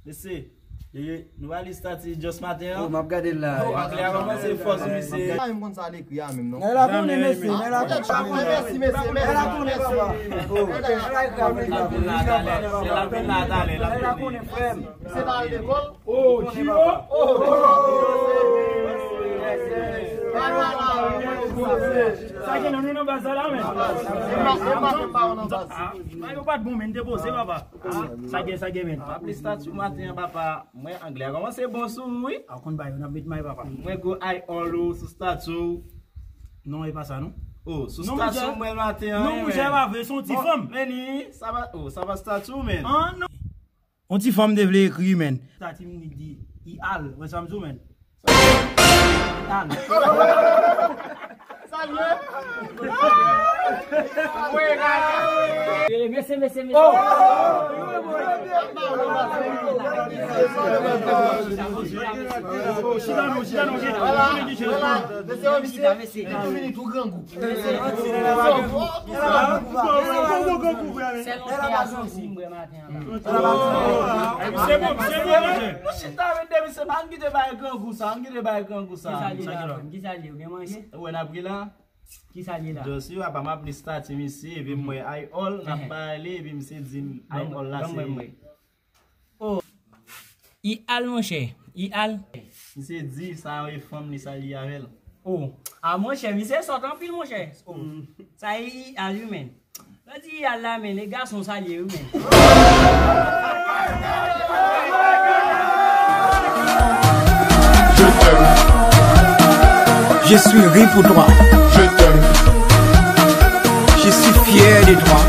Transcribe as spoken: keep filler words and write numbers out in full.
Mesye, nou va li stati Just maten an. Oh, m ap gade l la. Oh, anglè a kòmanse fò sou misye. Mwen pa menm konn sa l ekri a menm non. Nèg la konnen mesye, nèg la konnen. Mèsi, mèsi, mèsi. Nèg la konnen papa. Oh, nèg la konnen papa. Nèg la konnen frè m. Se pa al lekòl? Oh, Gio. Oh. Sa gen nan nou nan baz la men. Yo pa t bon men, depoze papa. Sa gen, sa gen men. M ap li stati maten an papa. Mwen anglè a kòmanse bon sou ou wi. A konn ba yo n ap met may papa. Mwen go ay all ou sou stati w. Non, e pa sa non. Oh, sou stati w mwen maten an. Non, monchè, pa vre, se yon ti fanm. Men ni, sa pa, oh, sa pa stati w men. An non. Yon ti fanm te vle ekri men. Stati m li di, i al, wè sa m di w men. I al. Salye. Mesye, mesye, mesye. Chita non, chita non. Chita, mesye. Chita, mesye. Chita, mesye. Se bon, se bon, monchè. Nou chita men depi se pa, ann kite bay grangou sa, ann kite bay grangou sa. Kisa li la menm? Kisa li? Ou gen manje? Ou wè n ap ri la? Kisa li la? Just you apa m ap li stati misye, epi m wè ay all, n ap pale, epi misye di m ay all la se. Oh. I al, monchè. I al. Misye di sa e fanm li sa li avè l. Oh. A, monchè, misye sòt anpil, monchè. Oh. Sa e i al, wi, men. Lè di i al la, men, e gason sa li ye, wi, men. Je t'aime. Je suis ri pour toi. Je t'aime. Je suis fier de toi.